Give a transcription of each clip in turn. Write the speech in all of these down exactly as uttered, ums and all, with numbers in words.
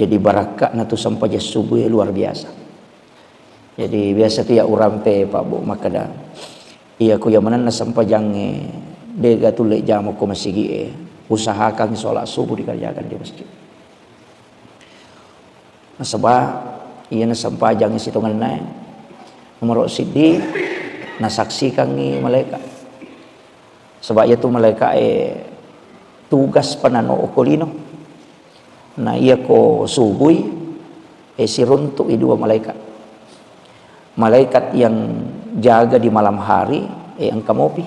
Jadi barakka'na tu sempajang subuh luar biasa. Jadi biasa tu ya urampe Pak Bu makkeda, iya ku ya manenna sempajangnge dega tulle jama ko masigi e, usahakan sholat subuh dikerjakan di masjid. Nasaba iyana sempajangnge sitongenna e, nomoro siddi nasaksikangngi malaika. Saba iyatu malaika e tugas panano okko lino. Na iya ko subui, e, siruntuk i dua malaikat. Malaikat yang jaga di malam hari, e, engka mopi.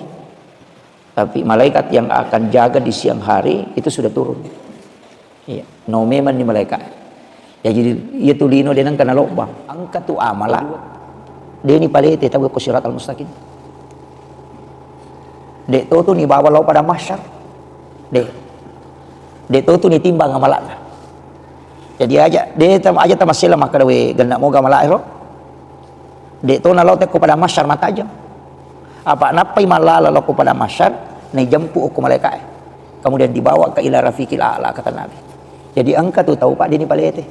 Tapi malaikat yang akan jaga di siang hari itu sudah turun. Iya, no memang ni malaikat. Ya, jadi iya tu lino de nengka nalobbang. Engka tu amala. De ni palete tau ko siratal mustaqim. De to tu ni bawa lao pada mahsyar. De. De to tu ni timbang amalana. Jadi aja, de tam-, aja tamasela makkeda we genna moga amala ero. De to nalao tekko pada mahsyar matajeng. Apa nappai mallala lao ko pada mahsyar, naijempu okko malaikae. Kemudian dibawa ke ila rafiqil a'la, kata Nabi. Jadi engka tu tau Pak de ni palete.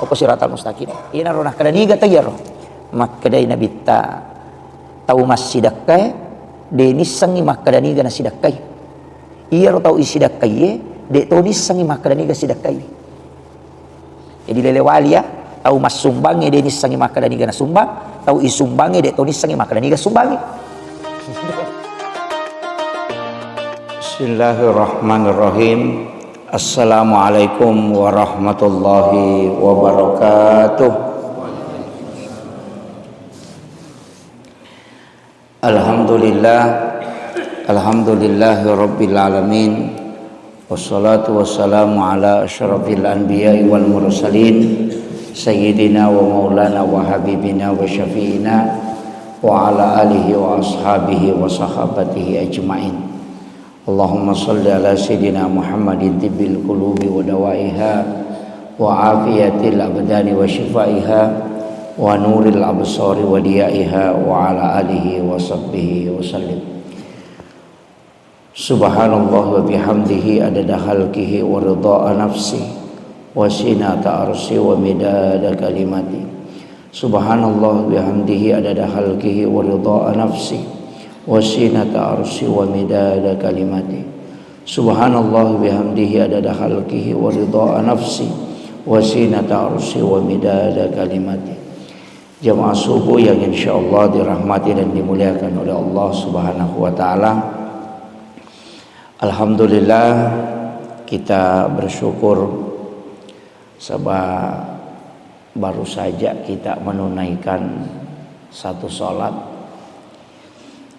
Okko siratal mustaqim. Inaro nakkeda niga tau iyaro. Makkedai Nabitta, tau massidakkae de nissengngi makkeda niga nasidakkai. Iyaro tau isidakkaie de to nissengngi makkeda niga sidakkai. Jadi lele wali ya, tau massumbangnge de nissengngi makkeda niga nasumbang, tau isumbangnge de to nissengngi makkeda niga sumbangnge. Bismillahirrahmanirrahim. Assalamualaikum warahmatullahi wabarakatuh. Alhamdulillah. Alhamdulillahi rabbil alamin. Wassalatu wassalamu ala asyrafil anbiya'i wal mursalin, sayyidina wa maulana wa habibina wa syafi'ina wa ala alihi wa ashabihi wa sahabatihi ajma'in. Allahumma salli ala sayyidina Muhammadin tibbil qulubi wa dawaiha wa afiyatil abdani wa shifaiha wa nuril absari wa diyaiha wa ala alihi wa sahbihi wa sallim. Subhanallah wa bihamdihi adada khalqihi wa ridha nafsi wa sinata arsy wa midada kalimati. Subhanallah bihamdihi adada khalqihi wa ridha nafsi wa sinata arsy wa midada kalimati. Subhanallah bihamdihi adada khalqihi wa ridha nafsi wa sinata arsy wa midada kalimati. Jamaah subuh yang insyaallah dirahmati dan dimuliakan oleh Allah Subhanahu wa taala. Alhamdulillah, kita bersyukur sebab baru saja kita menunaikan satu salat,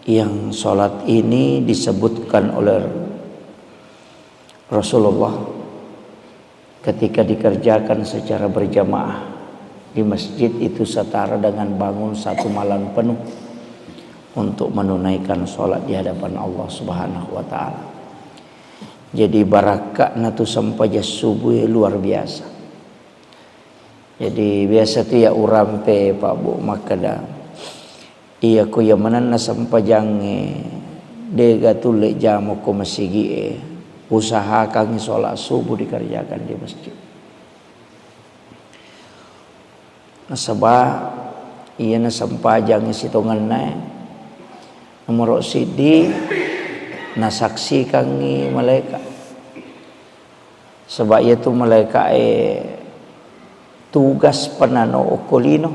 yang salat ini disebutkan oleh Rasulullah, ketika dikerjakan secara berjamaah di masjid, itu setara dengan bangun satu malam penuh untuk menunaikan salat di hadapan Allah Subhanahu wa taala. Jadi barakka'na tu sempajang subuh luar biasa. Jadi biasa tu ya urampe Pak Bu makkeda, iya ko ya manenna sempajangnge dega tulle jama ko masigi e, usahakan salat subuh dikerjakan di masjid. Nasaba iyana sempajangnge sitongenna e, nomoro siddi nasaksikangngi malaika. Saba iyatu malaika e tugas panano okko lino.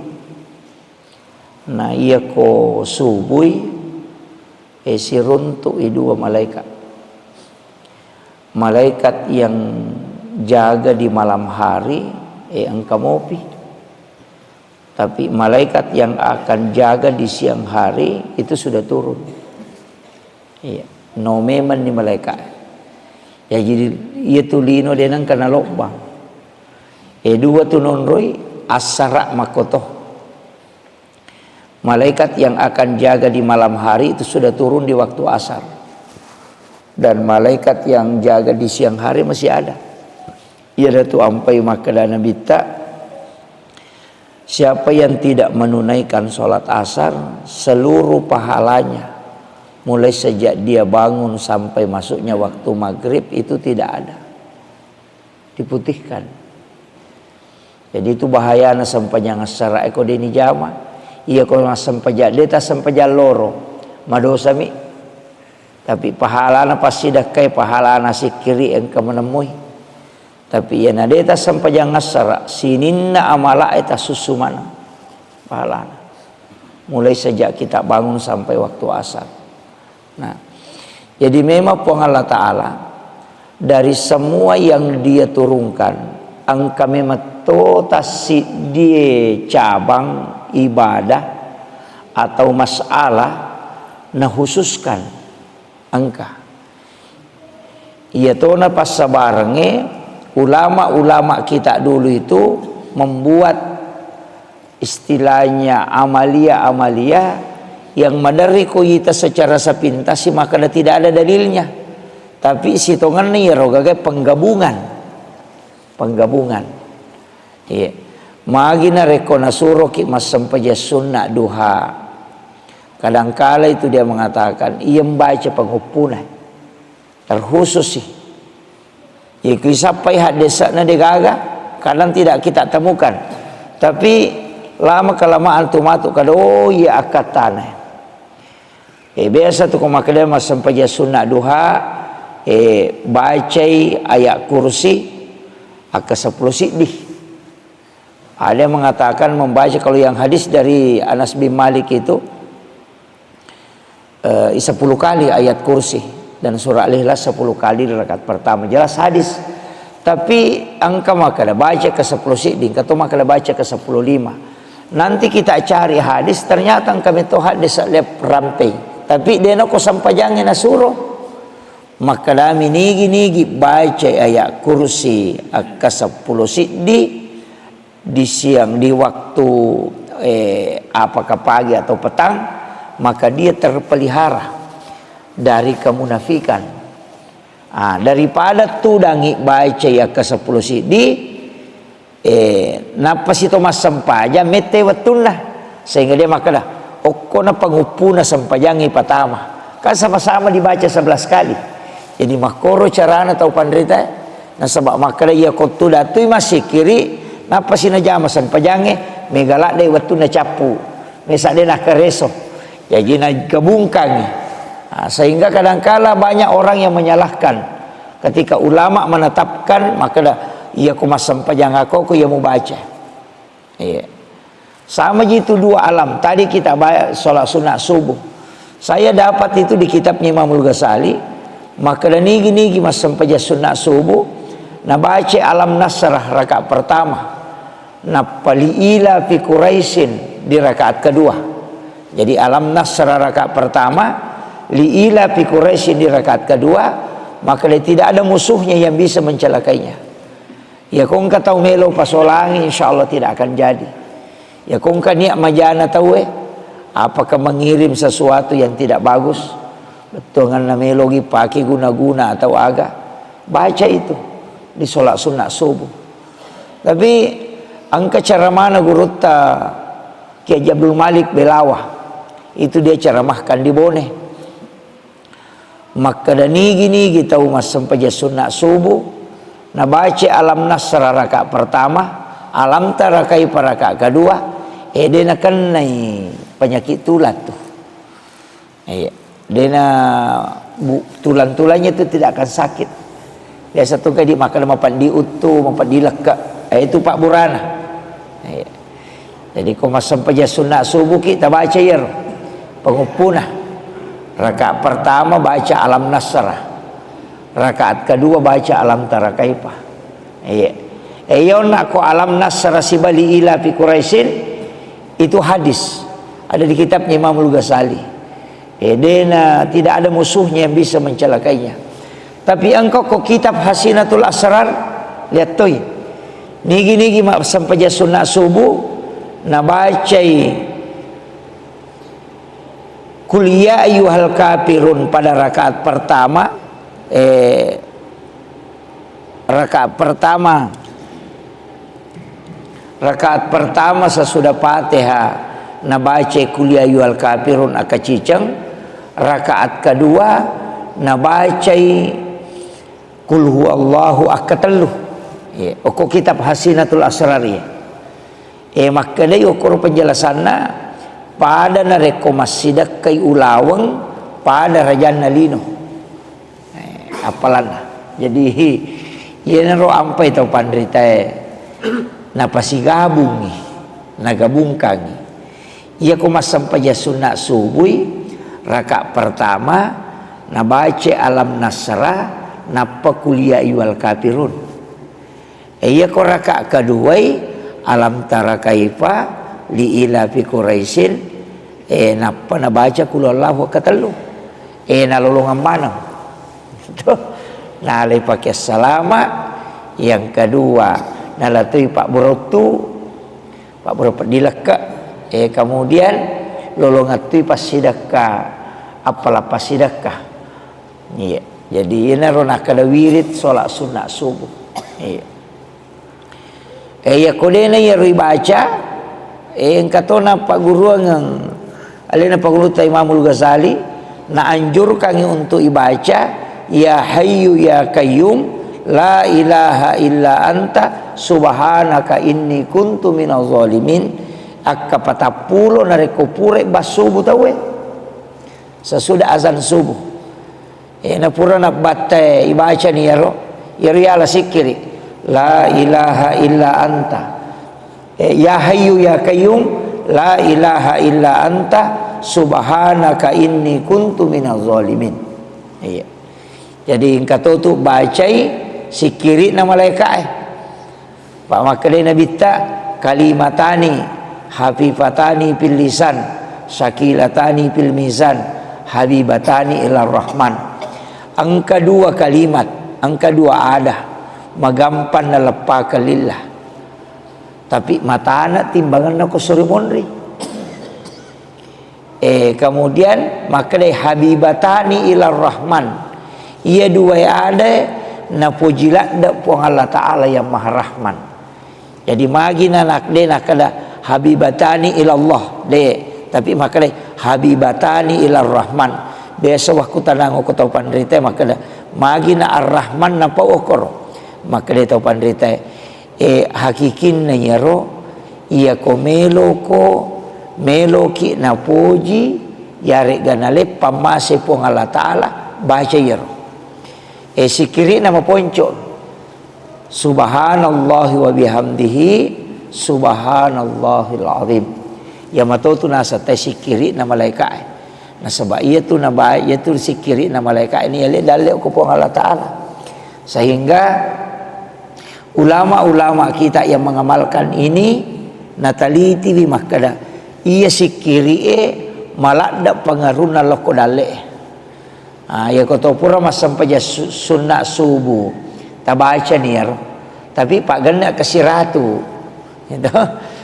Na iya ko subui, e, siruntuk i dua malaikat. Malaikat yang jaga di malam hari, e, engka mopi. Tapi malaikat yang akan jaga di siang hari itu sudah turun. Iya, no memang ni malaikat. Ya, jadi iya tu lino de nengka nalobbang. E, dua tu nonroi, assara makkoto. Malaikat yang akan jaga di malam hari itu sudah turun di waktu asar. Dan malaikat yang jaga di siang hari masih ada. Iyanatu ampai makkeda Nabitta, siapa yang tidak menunaikan sholat asar, seluruh pahalanya, mulai sejak dia bangun sampai masuknya waktu maghrib, itu tidak ada. Diputihkan. Jadi itu bahayana sempajang assara e ko de' nijama. Iya ko massempajang, de' tassempajang loro, madosami. Tapi pahalana passidakkai, pahalana sikkiri engka manemmui. Tapi iyana de' tassempajang assara, sininna amala e tassussu maneng pahalana. Mulai sejak kita bangun sampai waktu asar. Nah, jadi memang Puang Allah Ta'ala dari semua yang Dia turunkan, engka memang to tassiddie cabang ibadah atau masalah nakhususkan engka. Iya tona passabarengnge, ulama-ulama kita dulu itu membuat istilahnya amalia-amalia yang maderri ko ita secara sepintas si makkeda tidak ada dalilnya. Tapi sitongenna iyaro gaga penggabungan. Penggabungan. Iya. Magi narekko nasuroki massempajang sunna duha. Kadangkala itu dia mengatakan, iya mbaca penguppuna. Terkhusus sih. Iku isappai haddese'na de' gaga, kadang tidak kita temukan. Tapi lama kelamaan tu matu kada, oh iya, akkattana. Eh, biasa tu ko makkeda massempajang sunna duha, eh, bacai ayat kursi akka seppulo siddi. Ada yang mengatakan membaca, kalau yang hadis dari Anas bin Malik itu, eh, sepuluh kali ayat kursi dan surah Al-Ikhlas sepuluh kali di rakaat pertama. Jelas hadis. Tapi engka makkeda baca ke seppulo siddi, engka to makkeda baca ke seppulo lima. Nanti kita cari hadis, ternyata engka metto hadis lep rampei. Tapi de' nako sempajangnge nasuro. Makkedami nigi-nigi baca ayat kursi akka seppulo siddi, di siang, di waktu, eh, apakah pagi atau petang, maka dia terpelihara dari kemunafikan. Ah, daripada tudangi baca yakka seppulo siddi, eh, nappa sito massempajang, mette wettunna, sehingga dia makkeda, okkona panguppuna sempajangngi patama. Kan sama-sama dibaca sebelas kali. Jadi makkoro carana tau panrita, nasaba makkeda iya ko tudang tui massikkiri, nappa sinajama sempajangnge, mega ladde wettunna cappu, mesa de nakkareso. Jadi nagabungkangi. Ah, sehingga kadangkala banyak orang yang menyalahkan ketika ulama menetapkan, makkeda iya ko massempajang ako, ko iya mubaca. Iya. Sama ji itu dua alam. Tadi kita ba-, sholat sunat subuh. Saya dapat itu di kitabnya Imamul Ghazali. Makkeda nigi-nigi massempajang sunat subuh, nabaca Alam Nasrah rakaat pertama. Nappa Li ila fi Quraisyin di rakaat kedua. Jadi Alam Nasrah rakaat pertama, Li ila fi Quraisyin di rakaat kedua, maka tidak ada musuhnya yang bisa mencelakainya. Ya, ko engka tau melo pasolangi, insya Allah tidak akan jadi. Ya, ko engka niat majana tauwe, apakah mengirim sesuatu yang tidak bagus? Bettuanganna melogi pake guna-guna atau aga? Baca itu di sholat sunat subuh. Tapi engka ceramana gurutta Kiai Haji Abdul Malik Belawa. Itu dia ceramahkan di Bone. Makkeda nigi-nigi tau massempajang sunat subuh, nabaca Alam Nasrah rakaat pertama, Alam Tara Kaifa rakaat kedua, eh, de nakennai penyakit tulang tu. Iya. De na bu-, tulang-tulangnya tu tidak akan sakit. Biasa tu kadi makkeda mapeddi uttu, mapeddi lekka. Eh, itu pabburana. Iya. Jadi ko massempajang sunat subuh ki tabaca iyaro panguppuna. Rakaat pertama baca Alam Nasrah. Rakaat kedua baca Alam Tara Kaifa. Iya. Eh, iyonna ko Alam Nasrah siba Li ila fi Quraisyin itu hadis. Ada di kitabnya Imamul Ghazali. Eh, dena, tidak ada musuhnya yang bisa mencelakainya. Tapi engka ko kitab Hasinatul Asrar, lihat toi. Nigi-nigi massempajang sunat subuh, nabacai Qul ya ayyuhal kafirun pada rakaat pertama, eh, rakaat pertama, rakaat pertama sesudah Fatihah nabaca Qul ya ayyuhal kafirun akka ciceng, rakaat kedua nabacai Qul huwallahu akka tellu. Iya, okko kitab Hasinatul Asrar, iya. E, makkedai okkoro penjelasanna, pada narekko massidekkai ulaweng, pada rajanna lino. E, appalanna. Jadi, iyanaro ampai tau panritae napasigabungi, nagabungkangi. Iyako massempajang sunna subui, raka pertama, nabaca alam nasra, nappa kulia ayyuhal kafirun. E, iyako raka keduai, alam tara kaifa, li ilafi Quraisyin, e, nappa nabaca qul huwallahu katellu. E, nalolongang maneng. Tuh, nalai pakai salama, yang kedua, nalatui Pak Burottu, Pak Bro peddi lekka. E, kemudian lolongattui passidekka, appala passidekka. Iya. Jadi, iyanaro nakkeda wirid sholat sunna subuh. Iya. E, iya kodena iyaro ibaca, e, engka tona pagguruangeng alena pagurutta Imamul Ghazali, naanjurkangi untuk ibaca, "Ya Hayyu ya Qayyum, la ilaha illa anta, subhanaka inni kuntu minaz zalimin." Akka patappulo narekko pura bassubu tauwe. Sesudah azan subuh. E, napura nabbattae ibacani iyaro, iyaro yala sikkiri. La ilaha illa anta. E, ya Hayyu ya Qayyum, la ilaha illa anta, subhanaka inni kuntu minaz zalimin. Iya. Jadi engka totu bacai sikkiri'na malaika'e. Pak makkedai Nabitta, "Kalimatani hafifatani fil lisan, sakilatani fil mizan, habibatani ilar rahman." Engka dua kalimat, engka dua ada, magampang naleppakeng lillah. Tapi matana timbangenna ko suri monri. E, kemudian makkedai habibatani ilar rahman. Iya duae adae napoji ladde Puang Allah Ta'ala yang Maha Rahman. Jadi magi na nak-, de nakkeda habibatani ilallah, de. Tapi makkedai habibatani ilar rahman. Biasa wakkutanang ko tau panrita makkeda, magi na ar-Rahman napau okkoro. Makkedai tau panrita, E, hakikinna iyaro, iyako meloko, meloki napoji, yaregga naleppa mase Puang Allah Ta'ala, baca iyaro. E, sikkiri'na maponco, subhanallahi wa bihamdihi, subhanallahil azim. Iya matotu nasattai sikkiri'na malaika'e. Nasaba iyatu naba-, iyatu sikkiri'na malaika'e ni yale dalle ko Puang Allah Ta'ala. Sehingga ulama-ulama kita yang mengamalkan ini natalitiwi makkeda, iya sikkiri'e maladde pengaruhna lokko dalle'e. Ah, iya ko to pura massempajang su-, sunna subuh, tabacani iyaro. Tapi paggenne ke siratu. Gitu.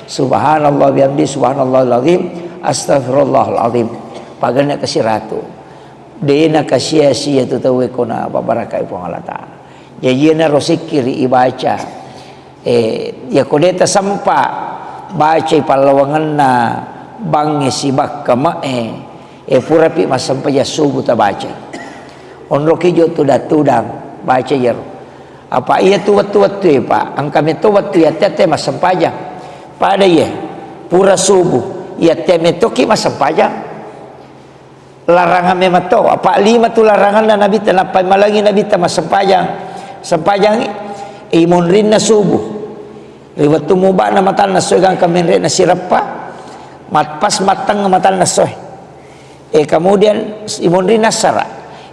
Subhanallah bihamdi, subhanallahil azim, astagfirullahalazim. Paggenne ke siratu. De nakasia-sia tu tauwe ko napabarakai Puang Allah Ta'ala. Jaji iyanaro sikkiri ibaca. E, iyako de tasempa bacai pallawangenna bangnge sibakka me'e, e, purapi massempajang subuh tabacai. Onroki jo tudang-tudang, baca iyaro. Apa iyatu wettu-wettue, Pak, engka metto wettu yatte-atte massempajang. Pada iye, pura subuh, yatte mettoki massempajang. Larangan memang to, apa lima tu laranganna Nabitta, nappai malangi Nabitta massempajang. Sempajangi, imonrinna subuh. Ri wettu mubana matanna soe gangka menre'na sireppa, mat-, pas mattengnga matanna soe. E, kemudian imonrinna assara.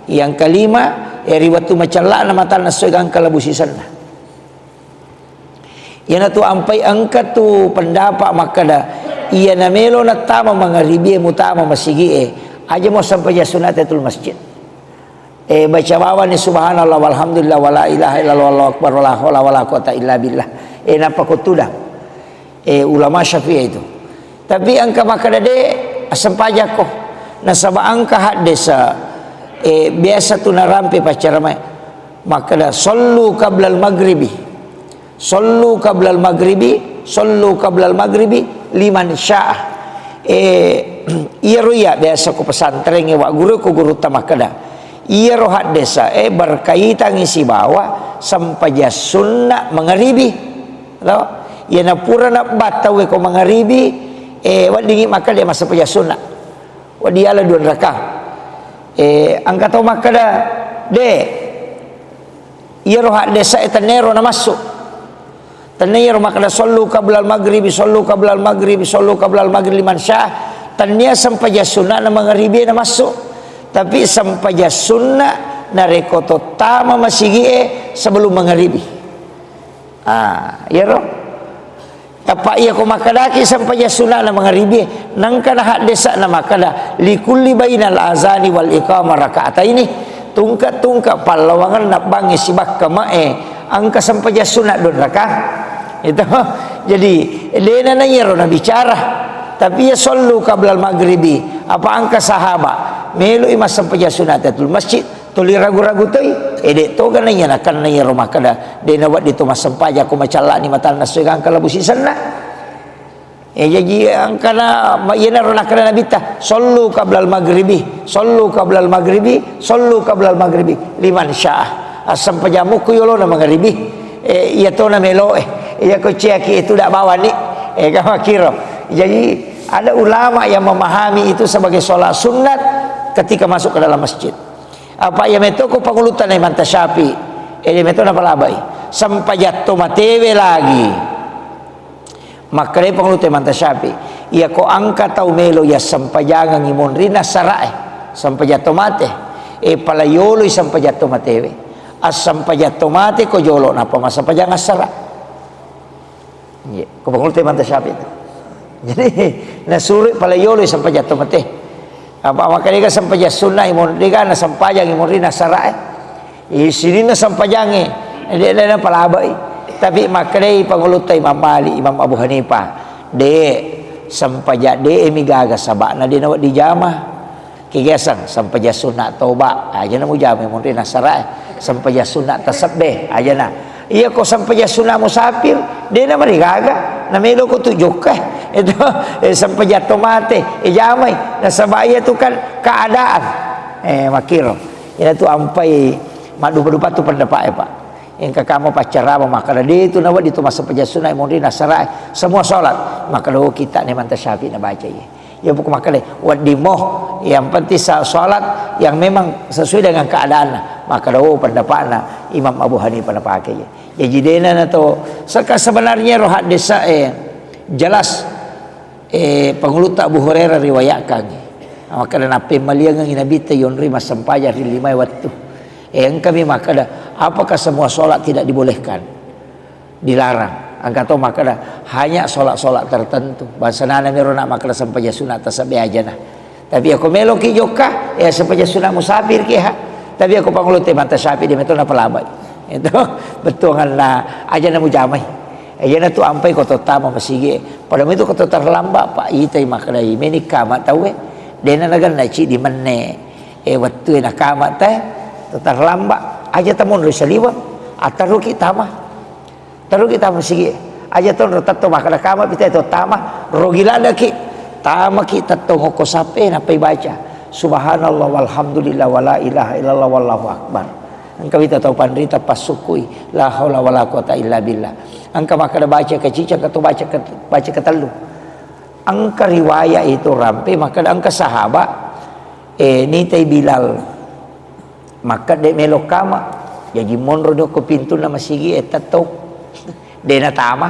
Yang kelima, e, ri wettu macella'na matanna soe gangka labu sisenna. Iyanatu ampai engka tu pendapat makkeda, iya namelo nattama mangaribie mutama masigie, aja mo sampajang sunat tahiyatul masjid. E, baca bawani subhanallah walhamdulillah wala ilaha illallah wallahu akbar wala haula wala quwata illa billah. E, nappa ko tudang. E, ulama Syafi'i itu. Tapi engka makkeda de, assempajakko. Nasaba engka haddesa, e, biasa tu narampe paccaramae. Makkeda, "Sallu qablal maghribi. Sallu qablal maghribi, sallu qablal maghribi liman syaa." E, iyaro iya biasa ko pesantren e, wa guru ko gurutta makkeda. Iyaro haddesa, e, berkaitangi sibawa sempajang sunna mangaribi. To? Iyana pura nabba tauwe ko mangaribi, eh, weddingngi makkeda massempajang sunna. Wedding yala dua raka. Eh, engka tau makkeda, de, iyaro haddesa e tennero namassu. Tennia iyaro makkeda, "Sallu qablal maghribi, sallu qablal maghribi, sallu qablal maghribi liman syaa." Tennia sempajang sunna na mangaribi e namassu. Tapi sempajang sunna narekko tottama masigi e sebelum mangaribi. Ah, iyaro. Apa iya ko makkedaki sempajang sunna na mangaribi e, nengka na haddesa na makkeda, "Likulli bainal azani wal iqamah raka'ataini." Tungke-tungke pallawangenna bangnge sibakka mae, engka sempajang sunna dua raka. Itu. Jadi, dena na iyaro nabicara. Tapi iya sallu qablal maghribi, apa engka sahaba, meloi massempajang sunna tahiyatul masjid, tuli ragu-ragu toi, e de toga na iya nakenna iyaro makkeda, de nawedding to massempajang ko macallani matanna soi gangka labu sisenna. Eh, jaji engkana, ma-, iyanaro nakkeda Nabitta, "Sallu qablal maghribi, sallu qablal maghribi, sallu qablal maghribi, liman syaa." Assempajang mukku yolona mangaribi. Eh, iya tona meloe. Iya ko ciaki itu dak bawani. Eh, kamakiro. Jadi, ada ulama yang memahami itu sebagai sholat sunat ketika masuk ke dalam masjid. Apa iya metoko pangulutta na Imam Syafi'i. Eh, iya metona palabai. Sempajang to matewe lagi. Makkedai pangulutta Imam Syafi'i, iyako engka tau melo iya sempajangengngi monrinna sarae, sempajang to mate, e pala yoloi sempajang to matewe, assempajang to mate ko jolo nappa massempajang assara. Iya, ko pangulutta Imam Syafi'i itu. Jadi, nasuro pala yoloi sempajang to mate. Apa makkedai ga sempajang sunna i mon-, dega na sempajang i monrinna sarae. Eh, sininna sempajangnge, de-, de-, napalabai. Tapi makkedai pangulutta Imam Malik, Imam Abu Hanifah, de, sempajang de mi gaga saba'na de nawedding dijama. Kegiasang sempajang sunna toba, aja na mujama monrinna sarae. Sempajang sunna tasebbe, aja na. Iya ko sempajang sunna musafir, de na marigaga, na melo ko tu jokka. Itu, eh, sempajang to mate, eh, jamai, nasaba iya tu kan keadaan. Eh, makiro. Iyana tu ampai maddupa-dupa tu pendapat e, Pak. Engka kamo paccarama makkeda, de tu nawedding tu massempajang sunna monrinna sarae, semua sholat. Makkeda, oh, kitta na Imam Syafi'i nabaca iya. Iya buku makkeda, wedding mo, yang penting sa-, sholat yang memang sesuai dengan keadaanna. Makkeda, oh, pendapatna Imam Abu Hanifah napake iya. Jadi dena na to, seka-, sebenarnya ro haddesa e jelas. Eh, pangulutta Abu Hurairah riwayatkan. Makkeda, nappemmaliangengngi Nabitta yonri massempajang ri limae wettu. Eh, engkami makkeda, apakah semua sholat tidak dibolehkan? Dilarang. Engka to makkeda, hanya sholat-sholat tertentu. Bangsa nana mero na makkeda sempajang sunna tasebbe ajana. Tapi ako meloki jokka, ya sempajang sunna musafir ki ha. Tapi ako pangulutta Imam Syafi'i de metona palabai. Itu bettuanganna aja na mujamai. Iyana tu ampai ko to tama masigi. Pada itu ko to terlambat, Pak, itai makkedai meni kama tauwe. Dena naganna ci di menne. Eh, wettu na kama te, to terlambat. Aja tamonro saliweng. Attaruki tama. Taruki tama masigi. Aja tonro tetto makkeda kama pita to tama. Rogi ladaki. Tamaki tetto ngokko sape, nappai baca. Subhanallah walhamdulillah wala ilaha illallah wallahu akbar. Engka wita tau panrita passukkui, la haula wala quwata illa billah. Engka makkeda baca kacica, engka to baca ke-, baca ketellu. Engka riwayat itu rampe, makkeda engka sahabat, eh, nitai Bilal. Makkeda de melo kama. Jaji monro ni ko pintunna masigi e tetto. De na tama.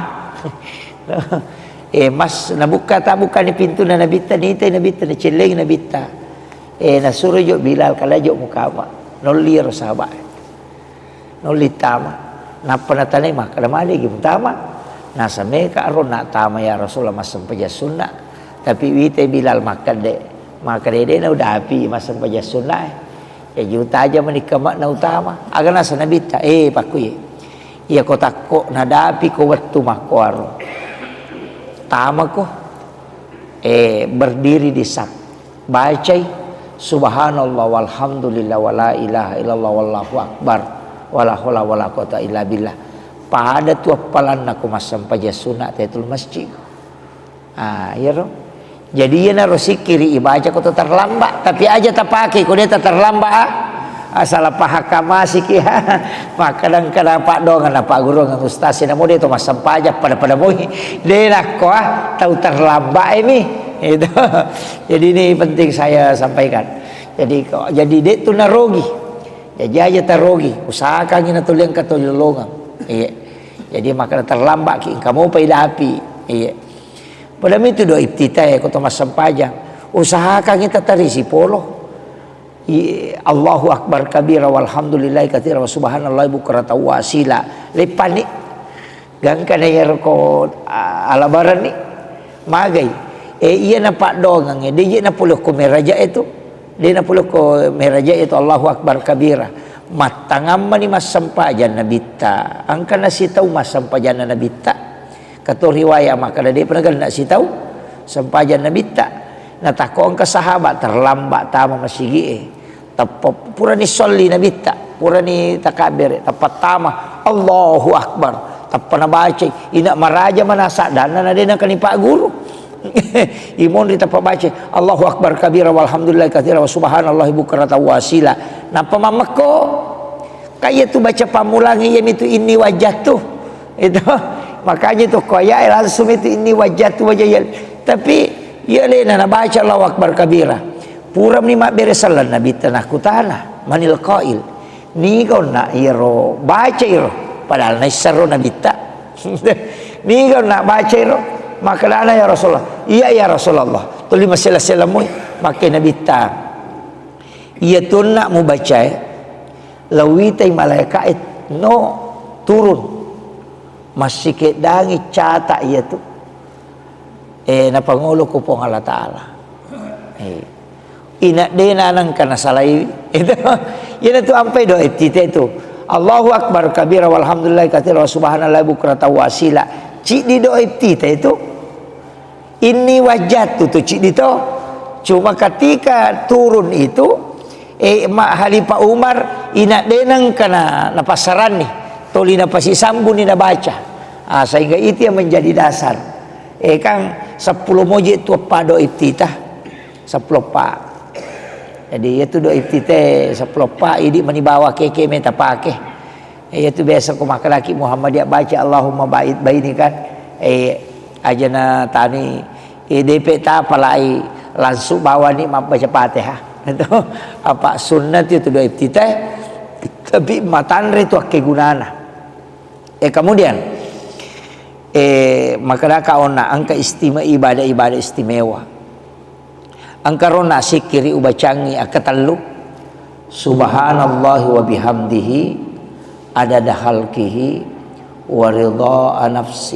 Eh, mas, nabukka, tabukkani pintunna Nabitta, nitai Nabitta, nacellengi Nabitta. Eh, nasuro jo Bilal, kala jo mukama. Nolli ro sahabat. Nolli tama. Nappa natanai makkeda, "Maligi mutama?" Nasameka ro na tama, "Ya Rasulullah, massempajang sunna." Tapi wite Bilal makkeda, makkeda de na udapi massempajang sunna e. Jaji utaja mani kama na utama. Aga nasa Nabitta, eh, pakkuye. Iya ko takko nadapi ko wettu makkoaro. Tamako. Eh, berdiri di saf. Bacai, "Subhanallah walhamdulillah wala ilaha illallah wallahu akbar. Wala haula wala quwata illa billah." Pada tu appalanna ko massempajang sunna tahiyatul masjid. Ah, iyaro. Jadi iyanaro sikkiri ibaca ko to terlambat, tapi aja tapake ko de ta terlambat, ah. Asala pahakkamasiki, makkadang-kadang paddoangeng na pagguruangeng ustaz, namo de to massempajang pada-pada moi. De nakko, ah, tau terlambat emi. Itu. Jadi ini penting saya sampaikan. Jadi ko-, jadi de tu narogi. Jaji aja tarogi, usahakangi natolliang katolilolongeng. Iya. Jadi makkada terlambat ki, engka mopa idapi. Iya. Pada mitu do iftitah ko to massempajang. Usahakangi tatarisi polo. I-, Allahu Akbar kabira walhamdulillahi katsira wa subhanallahi bukratan wa asila. Leppani. Gangkana iyaro ko, a-, alabaranni. Magai. E, iya napaddoangengnge, de je napole ko meraja e tu. De napole ko meraja e tu Allahu Akbar kabira. Mattangammani massempajang nabitta. Engka nasitau massempajanna nabitta. Kato riwaya makkada de'pa nagenna sitau sempajang nabitta. Natakko engka sahabat terlambat tama masigi e. Teppa purani solli nabitta, purani takabbere, teppa tama, Allahu Akbar. Teppa nabacai, ina maraja manasa danna na de nangkani pagguru. Imonri teppa bacai, Allahu Akbar kabira walhamdulillahi katsira wa subhanallahi bukratan wa asila. Nappa mammekko. Kaya tu baca pammulang iya mitu inni wajjahtu. Itu. Makanya itu ko ayat langsung itu inni wajjahtu wajhiya. Tapi iya lena nabaca Allahu Akbar kabira. Purani mabbere selleng Nabitta nakkutana, manil qail. Niga onna iyaro baca iro. Padahal naisseng ro Nabitta. Niga onna baca iro. Makkedana ya Rasulullah. Iya ya Rasulullah. Tuli masela-sela mui. Makke Nabitta. Iya tu onna mubacae, lauwitai malaeka'e no turun. Massikeddangi cata iya tu. Eh, napangolo ku Puang Allah Ta'ala. Eh. Ina dena nangka nasalai. Itu. Ina tu ampai doa iftitah itu. Allahu Akbar kabira walhamdulillahi katsira wa subhanallahi bukratan wa asila. Ciddi doa iftitah itu. Inni wajjahtu tu ciddi to. Cuma ketika turun itu, eh, ma-, Khalifah Umar ina deneng kana napassaranni, toli napasisambuni nabaca. Ah, sehingga itu yang menjadi dasar. Eh, kan seppulo moje tu eppa doa iftitah. Seppulo eppa. Jadi itu doa iftitah seppulo eppa, idi mani bawa keke meta pake. Iya tu biasa ko makkedaki Muhammadiyah baca Allahumma ba'id baini kan. Eh, ajana tani, eh, depe tapalai langsung bawani mabbaca Fatihah. Itu apa sunnah itu doa iftitah. Tapi matanre tu akkegunana. Eh, kemudian, eh, makkedaka onna engka istima-, ibadah-ibadah istimewa. Engka rona sikkiri ubacangngi akkatellu, subhanallahi wa bihamdihi, adada khalqihi, wa ridha nafsi,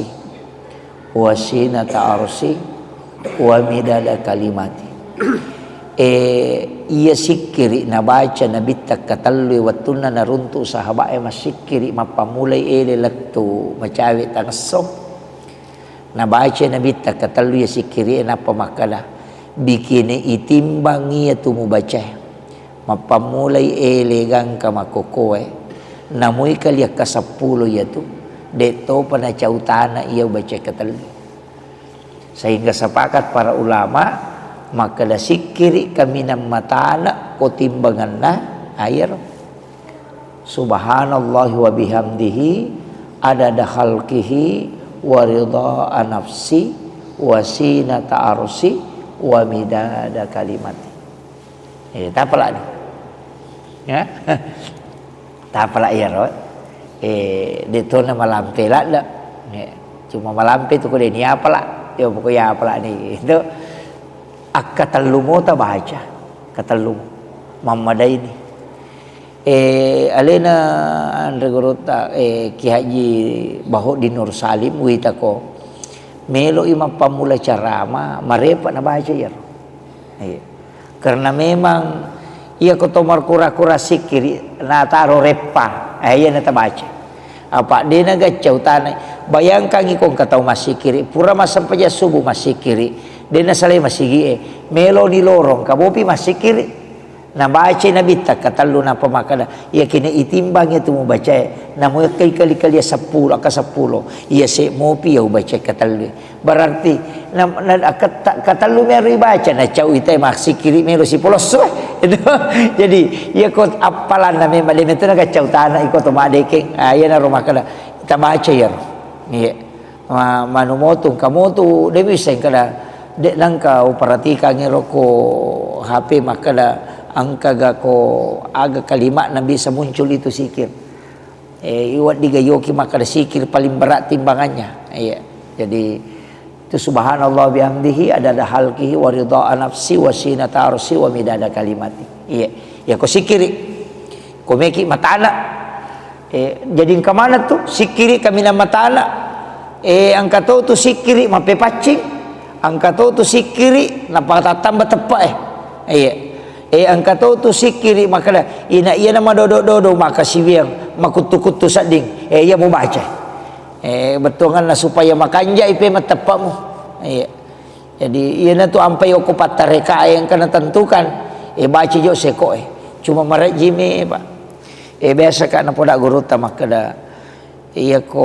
wa sinata arsi, wa midada kalimati. E, iya sikkiri nabaca Nabitta katellu wettunna naruntu sahabat e massikkiri mappammulai ele lettu macawe tangesso. Nabaca Nabitta katellu iya sikkiri'e, nappa makkada, "Bikini itimbang iya tu mubacae. Mappammulai ele gangka makkokkoe, namui kali akka seppulo iya tu, de' topa nacautana iya ubacae katellu." Sehingga sepakat para ulama makkada, sikkiri kaminang matana ko timbanganna ayero. Subhanallahi wa bihamdihi, adada khalqihi, wa ridha nafsi, wa sinata arsi, wa midada kalimati. Eh, tapalani. Ya. Tapala iyaro. Eh, de' tona malampe ladda. Ya. Cuma malampe tu ko de' ni apala. Ya, pokoknya apala ni. Itu akka tellu mota baca. Katellu. Mammadaini. Eh, alena anre gurutta, eh, Ki Haji Bahodin Nur Salim, witako. Meloi mappammula carama, marepa nabaca iyaro. Iya. Karena memang iya ko to markura-kura sikkiri, nataro reppa, eh, iya natabaca. Apa dena gacca utana. Bayangkan iko engka tau massikkiri, pura massempajang subuh massikkiri, dena salai massigi e, meloni lorong, kabopi massikkiri. Nabacai Nabitta katellu, nappa makkeda, "Iyakiya itimbang iya tu mubacae, namo kali-kali seppulo, akka seppulo, iya se mopi iya ubacae katellu." Berarti na, na, kata-, katellu mero ibaca, nacau ita massikkiri melo sipolosso. Itu. Jadi, iya ko appalanna memang de metu nagacau tana iko to madekeng. Ah, iya naro makkeda, tabaca iyaro. Iya. Ma-, manu motu, engka motu, de bisa engkada, de nangka uperhatikan ero ko H P makkeda engka ga ko aga kalimatna bisa muncul itu sikir. Eh, iwa diga yoki makkeda sikir paling berat timbangannya. Iya. Jadi itu subhanallah bihamdihi adada halqihi wa ridha nafsi wa sinata arsi wa midada kalimati. Iya. Ya ko sikiri. Ko meki matana. Eh, jadi engka maneng tu sikkiri kaminang matana. Eh, engka to tu sikkiri mappepaccing, engka to tu sikkiri napatattamba teppe e. Iya. Eh, engka to tu sikkiri makkeda, ina iyana madodo-dodo maka siwiang makuttu-kuttu sedding. Eh, iya mubaca. Eh, bettuanganna supaya makanjai pe matteppemu. Iya. Jadi, iyana tu ampai okko pattarekae engka natentukan, eh, baca jo sekoe. Cuma marejjimi, Pak. Eh, biasa ka napoda gurutta makkeda, iya ko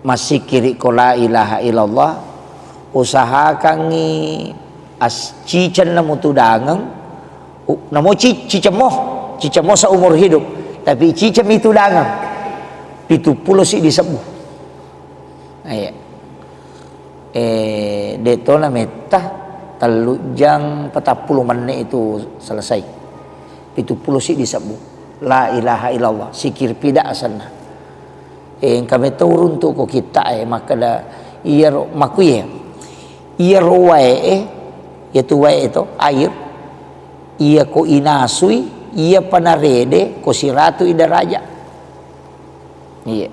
massikkiri ko la ilaha illallah, usahakangngi as-, cicenna mutudangeng, u-, namo ci-, cicemmo, cicemmo seumur hidup, tapi cicemmi tudangeng, pitu pulo siddi sebbu. Iya. Eh, de to na metta, tellu jang patappulo menne itu selesai. Pitu pulo siddi sebbu. La ilaha illallah, sikir pida asenna. Eh, engka metto uruntu ko kitta e, makkeda, iyaro, makkuye, iyaro wae e, yatu wae e to, air, iya ko inasui, iya panarede, ko siratu i daraja. Iya.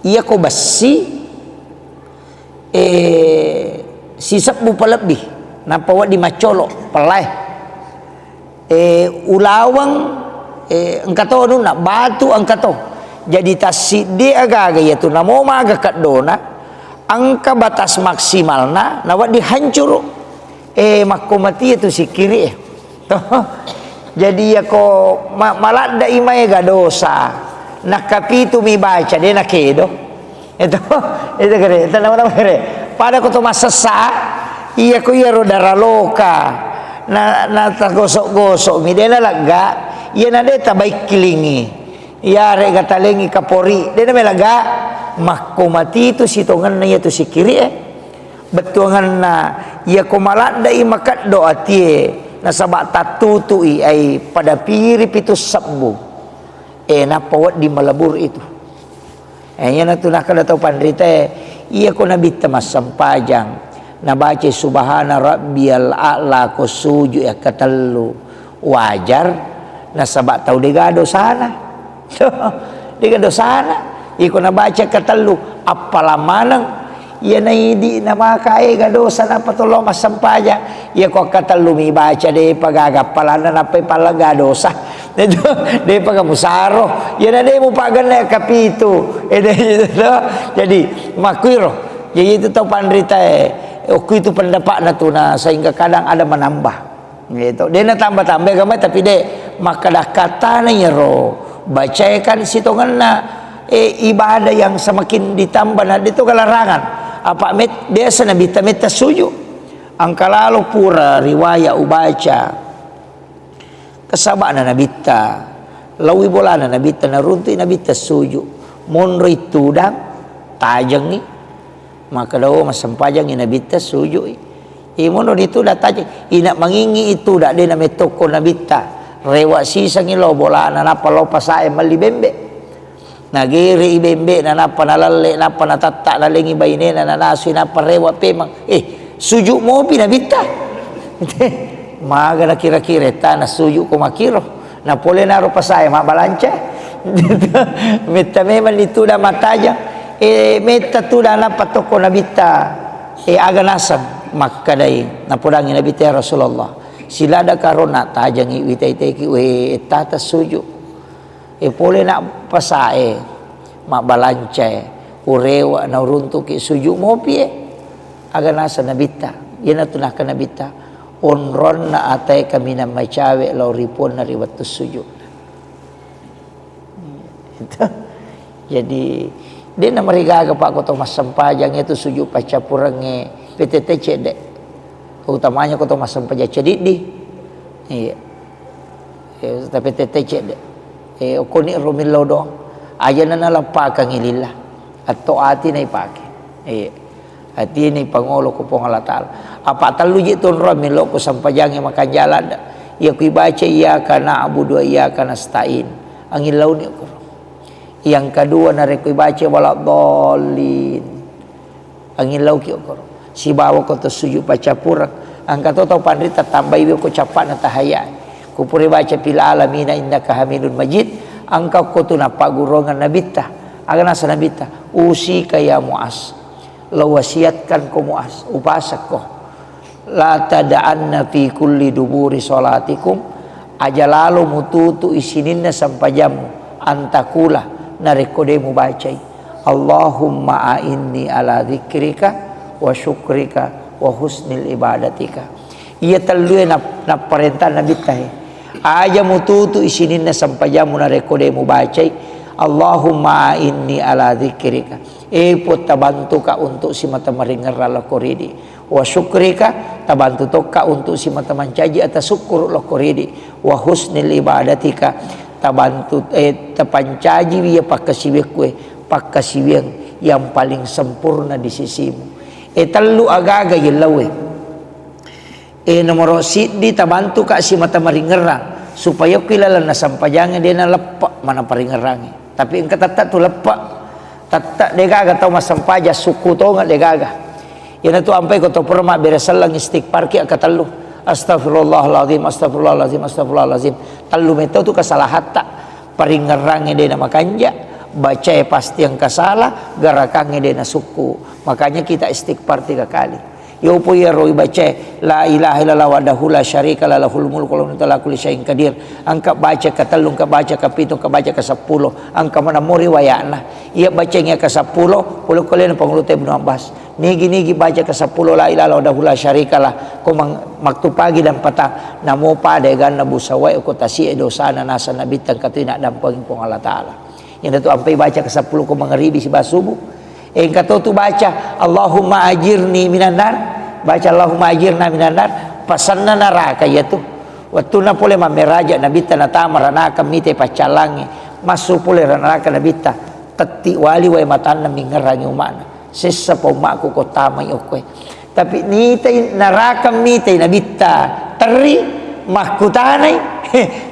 Iya ko bessi, eh, sisebbu palebbi, nappa wedding maccolo, pellai. Eh, ulaweng, eh, engka to anunna, batu engka to. Jadi tassiddi agaga iya tu namo maga keddona, engka batas maksimalna, na wedding hancuru. Eh, makko mati tu sikkiri e. Toh. Jadi, iya ko ma-, maladde'i maega dosa, nakkapitu mi baca, de nakedo. Itu, itu kere, itu nama-nama kere. Pada ko to massessa, iya ko iya ro daraloka, na, na tagosok-gosok mi, de nalegga, iya na de tabaikkilingi. Iyarega talengi kapori, de na melaga, makko mati tu sitongenna iya tu sikkiri e. Bettuanganna, iya ko maladde'i makeddo atie, nasaba tattutu'i ai pada piri pitu sebbu. Eh, nappa wedding melebur itu. Eh, iyanatu nakkeda tau panritae, iya ko nabitta massempajang, nabacai subhana rabbiyal a'la ko sujud akkatellu, wajar, nasaba tau dega dosana. Dega dosana. Iko nabaca katellu, appalang maneng. Iya naidi namaka ega dosa nappa tollo massempajang. Iya ko akkatellu mi baca, depa gaga appalanna nappa ipallega dosa. Depa ga musaro. Iya na de mupagenne kapitu. Ede itu to. Jadi, makkuiro. Jadi itu tau panritae. Okku itu pendapatna tu na sehingga kadang ada menambah. Gitu. De natamba-tamba agama, tapi de makkada katana iyaro. Bacae kan sitongenna, eh, ibadah yang semakin ditambah, na de to galarangan. Apa met-, biasa Nabitta metta suju. Angka lalo pura riwayat ubaca. Kesabana Nabitta, lawi bolana Nabitta, naruntui Nabitta suju. Monroi tudang, tajengi. Makkeda, "Oh, massempajangngi Nabitta, suju'i." Imono ni tudang tajeng. Ina mangingi tudang, de namettokko Nabitta. Rewa sisengi lao bolana, nappa lao pasae melli bembe. Nagerei bembe, na nappa nalalle, nappa natatta, nalengi bainena, nanasui, nappa rewa pemang. Eh, suju mopi Nabitta. Maga nakira-kira tana suju ko makiro. Na pole naro pasae mabbalanca. Metta memang ni tudang mattajang. Eh, metta tudang nappa tokko Nabitta. Eh, aga naseng makkadai. Napodangi Nabitta, "Ya Rasulullah, silada karo na tajangi witai-taiki we tata suju." Eh, pole na pasae mabbalancae. Urewa na uruntuki suju mopi e. Aga naseng Nabitta. Iyanatu nakka Nabitta. Ponronna atae kaminang macawe lao ri Puanna ri wettu sujud. Itu. Jadi, de' namarigaga, Pak, ko to massempajang itu sujud paccappurengnge P T T cedde'. Utamanya ko to massempajang cediddi. Iya. Eh, tapi tette cedde'. Eh, okkoni ro millau doang. Aja' na naleppakangngi lillah. Atau ati na ipake. Eh, ati na ipangolo ko Puang Allah Ta'ala. Apa' tellu ji tunro millau ko sempajangnge makanjala da. Iya ku ibaca iyyaka na'budu wa iyyaka nasta'in. Angin launi ko. Yang kedua narekko ibaca waladdallin. Angin lauki okoro. Sibawa ko to sujud paccappureng. Engka to tau panrita tambai wi ko cappa'na tahayya. Ko pura baca fil alamina innaka hamidun majid. Engka ko tu nappagurungang nabitta. Aga nasa nabitta. Usika ya Muaz. Lo wasiatkan ko Muaz. Upasakko. La tada'anna fi kulli duburi salatikum, aja lalo mututu isininna sempajammu, antakula, narekko de mubacai, Allahumma a'inni ala dzikrika wa syukrika wa husnil ibadatika. Iya tellue nap-, napparenta Nabitta he. Aja mututu isininna sempajammu narekko de mubacai, Allahumma a'inni ala dzikrika. E Puang, tabantuka untuk simata maringerrang lao ko ridi. Wa syukrika, tabantu tokka untuk simata mancaji ata sukkuru lao ko ridi. Wa husnil ibadatika, tabantu, eh, tapancajiwi iya pakkasiwiakku, eh, pakkasiwiang yang paling sempurna di sisimu. Eh, tellu agaga yellauwe. Eh, nomoro siddi, tabantuka simata maringerrang supaya ku ilalenna sempajangnge de naleppe mana paringerrangnge. Tapi engka tette tu leppe. Tette degaga tau massempajang sukku tongeng degaga. Iyanatu ampai ko to pura mabbere selleng istighfar ki akkatellu. Astagfirullahalazim, astagfirullahalazim, astagfirullahalazim. Tellu metau tu kesalahatta. Paringerrangnge de na makanja, bacae pasti engka sala, garakangnge de na sukku. Makanya kita istighfar tiga kali. Yopo iyaro ibacae, la ilaha illallah wahdahu la syarika lah, lahul mulku wa lahul hamdu ala kulli syai'in qadir. Engka baca katellu, engka baca kapitu, engka baca kaseppulo. Engka maneng mo riwayatna. Iya bacaengnge kaseppulo, pole kolena Pangulutta Ibnu Abbas. Nigi-nigi baca kaseppulo la ilaha illallah wahdahu la syarika lah. Ko mang-, maktupagi dan petang. Namo pada eganna busawae ko tasi'e dosana naseng Nabitta engka tu inaddampengi Puang Allah Ta'ala. Iyanatu ampai baca kaseppulo ko mangaribi sibawa subuh. Engka to tu baca, Allahumma ajirni minan nar. Baca Allahumma ajirna minan nar. Pasenna naraka iyatu. Wettunna pole mammeraja Nabitta natama ranaka mitai paccallangnge. Massu pole ranaka Nabitta. Tetti wali wae matanna mingerangi umma'na. Sessa pa umma'ku ko tamai okkoe. Tapi nitai naraka mitai Nabitta terri makkutanai.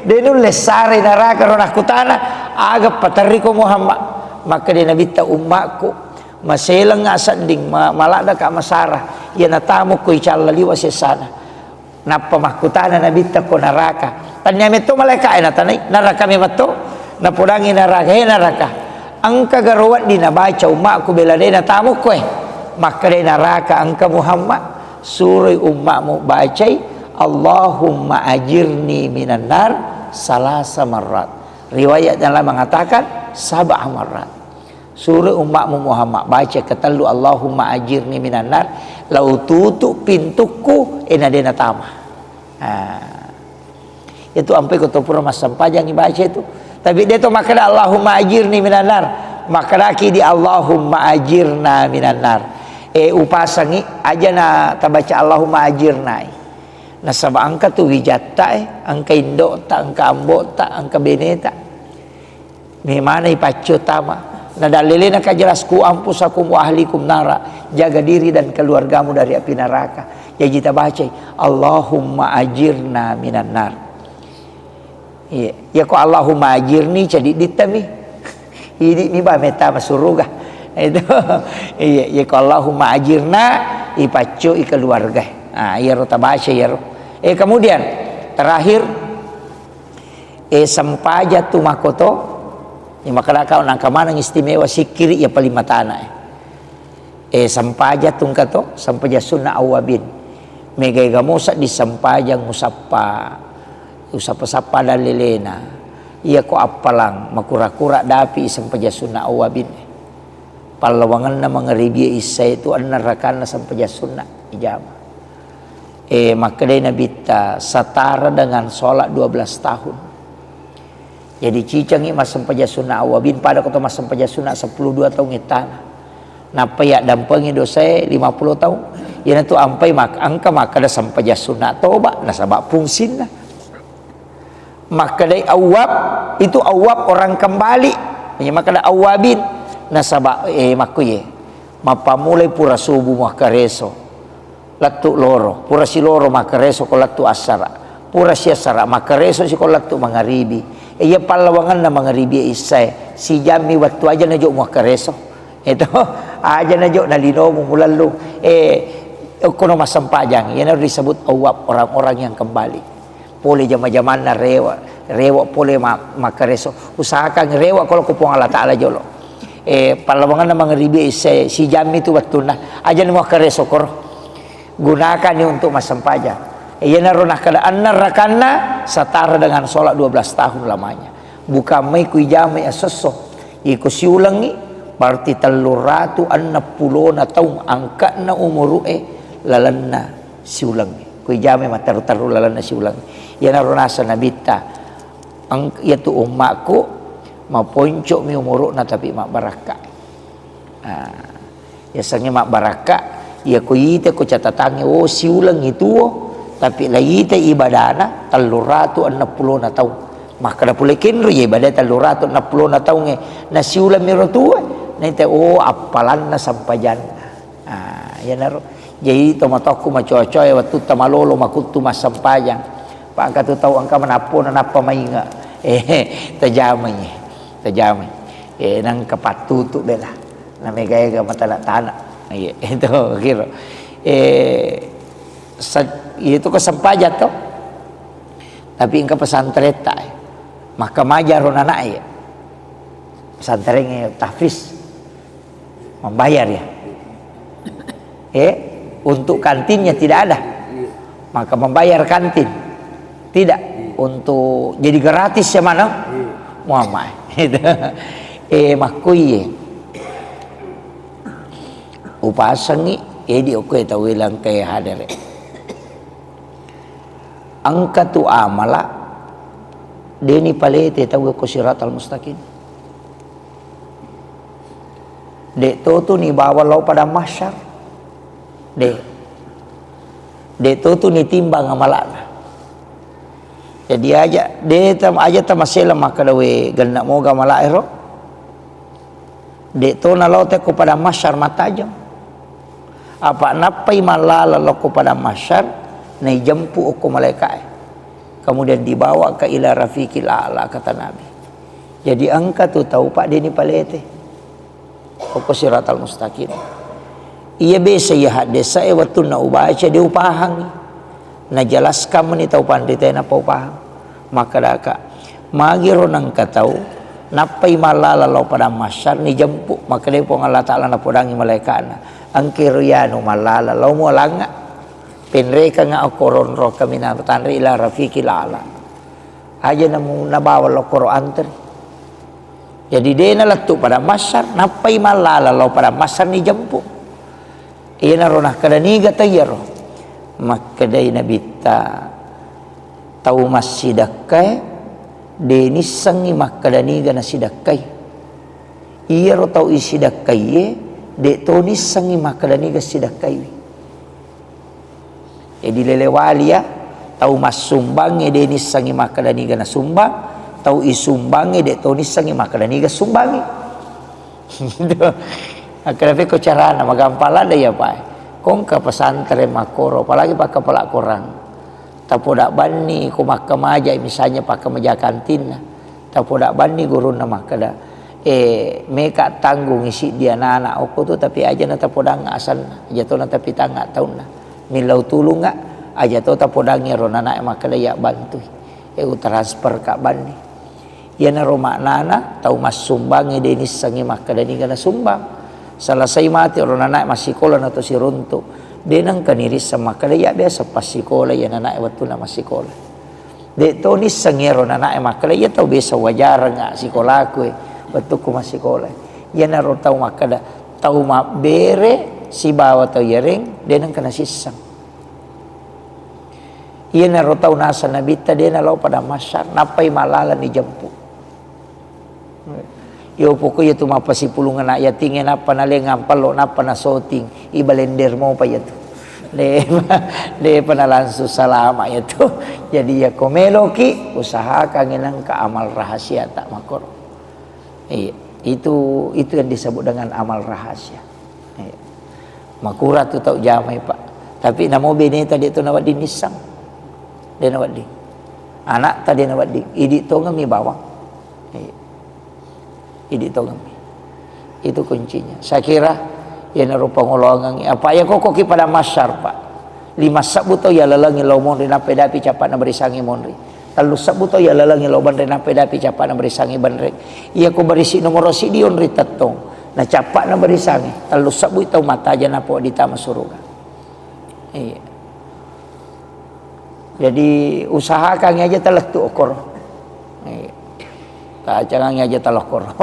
De nulle sarai naraka ro nakkutana, aga paterri ko Muhammad? Makkeda Nabitta, umma'ku, maselengnga sedding, ma-, maladdaka masara, iya natamu ko icalla liwa sessana. Nappa makkutana Nabitta ko naraka. Tannia metto malaika'e natanai, naraka memetto, napodangi naraka, he naraka, engka garo wedding nabaca umma'ku bela de natamukkoe? Makkedai naraka, engka Muhammad, suroi umma'mu bacai, Allahumma ajirni minan nar salasa marrat. Riwayat yang lain mengatakan sab'a marrat. Suro umma'mu Muhammad baca ketellu, Allahumma ajirni minan nar, lao tutu pintukku, e na de natama. Ah. Itu ampai ko to pura massempajang ibaca itu. Tapi de to makkeda Allahumma ajirni minan nar. Makkedaki di Allahumma ajirna minan nar. E upasangi aja na tabaca Allahumma ajirna. Nasaba engka tu wijatta e, engka indo'ta, engka ambo'ta, engka beneta. Memana ipaccio tama. Nadallelena ka jelas, ku anfusakum wa ahlikum nara. Jaga diri dan keluargamu dari api neraka. Jaji tabacai, Allahumma ajirna minan nar. Iya, iya ko Allahumma ajirni, cadi dittami. Idi mi ba metta masuruga. Itu. Iya, iya ko Allahumma ajirna, ipaccoi keluarga. Ah, iyaro tabaca iyaro. Eh, kemudian terakhir, eh, sempaja tu makoto, ya, makkedaka nangka maneng istimewa sikkiri ya paling matana, eh. Eh, sempaja tungka to, sempaja sunna awwabin. Mega-ega mosa di sempajang usappa, usappa-sappa dallelena. Iya ko appalang, makura-kura dapi sempaja sunna awwabin. Pallawangenna mangaribi isya itu enna rakanna sempaja sunna ijama. Eh, makkedai Nabitta, setara dengan sholat dua belas tahun. Jadi cicangngi massempajang sunna awwabin, pada ko to massempajang sunna sepuluh dua taung ittana. Nappa yaddampengi dosae lima puluh taung. Iyanatu ampai mak-, engka makkeda sempajang sunna toba, nasaba fungsinna. Makkedai awwab, itu awwab orang kembali. Iya makkeda awwabin, nasaba, eh, makkuye. Mappammulai pura subuh makkareso. Lettu loro, pura siloro makkareso ko lettu assara. Pura siassara makkareso si ko lettu mangaribi. E, iya pallawangenna mangaribi e issae. Sijammi wettu aja najo makkareso. Itu aja najo nalinomu mulellu. E, okkono massempajang. Iyanaro disebut awwab, orang-orang yang kembali. Pole jama-jamanna rewe, rewe pole ma-, makkareso. Usahakan rewe kalau ku Puang Allah Ta'ala jolo. Eh, pallawangenna mangaribi isse sijammi tu wettunna. Aja ni makkareso koro. Gunakan ni untuk massempajang. Eh, iyanaro nakkeda enneng rakanna setara dengan sholat dua belas tahun lamanya. Bukan mai ku ijamai esso-esso. Iko siulengngi, berarti telluratu enneng pulona taung angka'na umuru'e lalenna siulengnge. Ku ijamai matteru-teru lalenna siulengnge. Iyanaro naseng Nabitta, eng-, iyatu ummakku maponco'mi umuru'na tapi mabbarakka. Ah, yasengnge mabbarakka, iya ko ite ko catatangnge, oh, siulengngi tuo, tapi la ite ibadana telluratu enneng pulona taung. Makkeda pole kenro, iya ibadae telluratu enneng pulona taungnge, nasiuleng miro tuo, naita, oh, appalanna sempajanna. Ah, iyanaro. Jadi, tomatoakku macoa-coa, e, wettutta malolo makuttu massempajang. Pa engka tu tau engka manappona nappa mainge. Eh, tajamai. Tajamai. Eh, nangka pattutu bela. Namega-ega matana-tana. Iya, itu kira. Eh, sa-, itu kesempajang to. Tapi engka pesantren ta, eh. Maka majaro nana, eh. Pesantren, eh, tahfiz. Membayar ya. Eh, untuk kantinnya tidak ada. Maka membayar kantin. Tidak. Untuk jadi gratis ya mana? Muhammad. Eh, makkuye. Upasengi, eh, di okko tau ilang ke hadere. Engka tu amala, deni palete tau ko siratal mustaqim. Dek to tu nibawa lao padang mahsyar. Dek. Dek to tu nitimbang amala'na. Jadi aja, dek tam-, aja tamasela makkeda we genna moga amala'e ro. Dek to nalao te ko padang mahsyar mattajeng. Apa nappai mallala lao ko padang mahsyar, naijempu okko malaika'e. Kemudian dibawa ke ila rafiqil a'la, kata Nabi. Jadi engka tu tau, Pak, deni palete. Okko siratal mustaqim. Iya biasa iya haddesa e wettunna ubaca de upahangi. Najelaskan meni tau panrita e nappa upahang. Makkedaka, magiro nengka tau nappai mallala lao padang mahsyar nijempu, makkedai Puang Allah Ta'ala napodangi malaika'na, engkiro yanu mallala lao mualangnga. Penrekangnga okko ronro kaminang tanre ila rafiqil a'la. Aja namu nabawa lao koro antri. Jadi de nalettu padang mahsyar, nappai mallala lao padang mahsyar nijempu. Iyanaro nakkeda niga tau iyaro. Makkedai Nabitta, tau massidakkae de nissengngi makkeda niga nasidakkai. Iyaro tau isidakkaiye de to nissengngi makkeda niga sidakkaiwi. Jadi lele wali ya, tau massumbangnge de nissengngi makkeda niga nasumbang, tau isumbangnge de to nissengngi makkeda niga sumbangngi. Makkeda pekko carana, magampang ladde iya, Pak. Kongka pesantren makkoro, apalagi pakkapala korang. Tapoda banni ko makkamaja, misalnya pakkamaja kantinna. Tapoda banni gurunna makkeda, eh, meka tanggungi siddi anana okko tu, tapi aja na tapodang asanna, aja to na tapitanga taunna. Millau tulunga, aja to tapodangi ro nanae makkeda iya bantui. Eh, utransfer ka banni. Iyanaro maknana tau massumbangnge de nissengngi makkeda niga nasumbang. Selesai mate ro nanae massikola na to siruntu. De nengka nirisseng makkeda iya biasa passikola iya nanae wettunna massikola. De to nisseng iyaro nanae makkeda iya tau biasa wajareng sikolaku e wettukku massikola. Iyanaro tau makkeda tau mabbere sibawa tau iyareng de nengka nasisseng. Iyanaro tau naseng Nabitta de nalao padang mahsyar, nappai malaleng ijempu. Yo pokok iya tu mappasipulung anak yatingnge nappa naleng ampallo nappa nasoting, ibalender mopa iya tu. De, depa nalangsung salama iya tu. Jadi iya ko meloki usahakan nengka amal rahasia tak makor. Iya, itu itu yang disebut dengan amal rahasia. Iya. Makura tu tau jamai, Pak. Tapi namo beneta de tu nawedding nisseng. De nawedding. Anakta de nawedding. Idi tongeng mi bawang. Iya. Idi tongeng mi. Itu kuncinya. Saya kira iyanaro pangoloangengngi. Apa iya kokoki padang mahsyar, Pak. Lima sebbu tau iya lalengngi lao monri nappa dapi cappa'na barisangngi monri. Tellu sebbu tau iya lalengngi lao banre nappa dapi cappa'na barisangngi banre. Iya ko barisi nomoro siddi onri tettong. Na cappa'na barisangngi. Tellu sebbu tau mataja nappa ditama suruga. Iya. Jadi usahakan aja talettu okor. Iya. Tacangang aja talokkoro.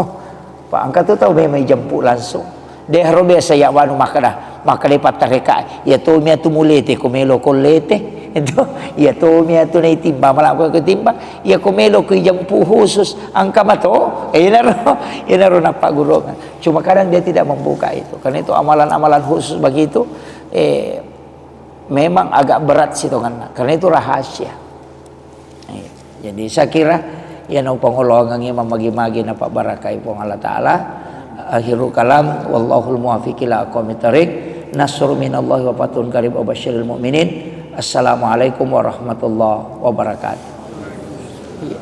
Pak, engka tu tau memang ijempu langsung. De haro biasa iya wanu makkeda, makkeda pattareka, iya tomi atu mulete ko melo ko lete. Itu, iya tomi atu naitimba, malah ko timba, iya ko melo ko ijempu khusus, engka mato. Eh, iyanaro, iyanaro nappaggurungang. Cuma kadang dia tidak membuka itu. Karena itu amalan-amalan khusus begitu, eh, memang agak berat sitonganna. Karena itu rahasia. Iya. Jadi saya kira, iya, nau pangoloangengngi mamagi-magi napabbarakai Puang Allah Ta'ala. Akhirul kalam, wallahul muwaffiq ila aqwamit thariq. Nasrun minallahi wa fathun qarib wa basyiril mu'minin. Assalamualaikum warahmatullahi wabarakatuh. Iya.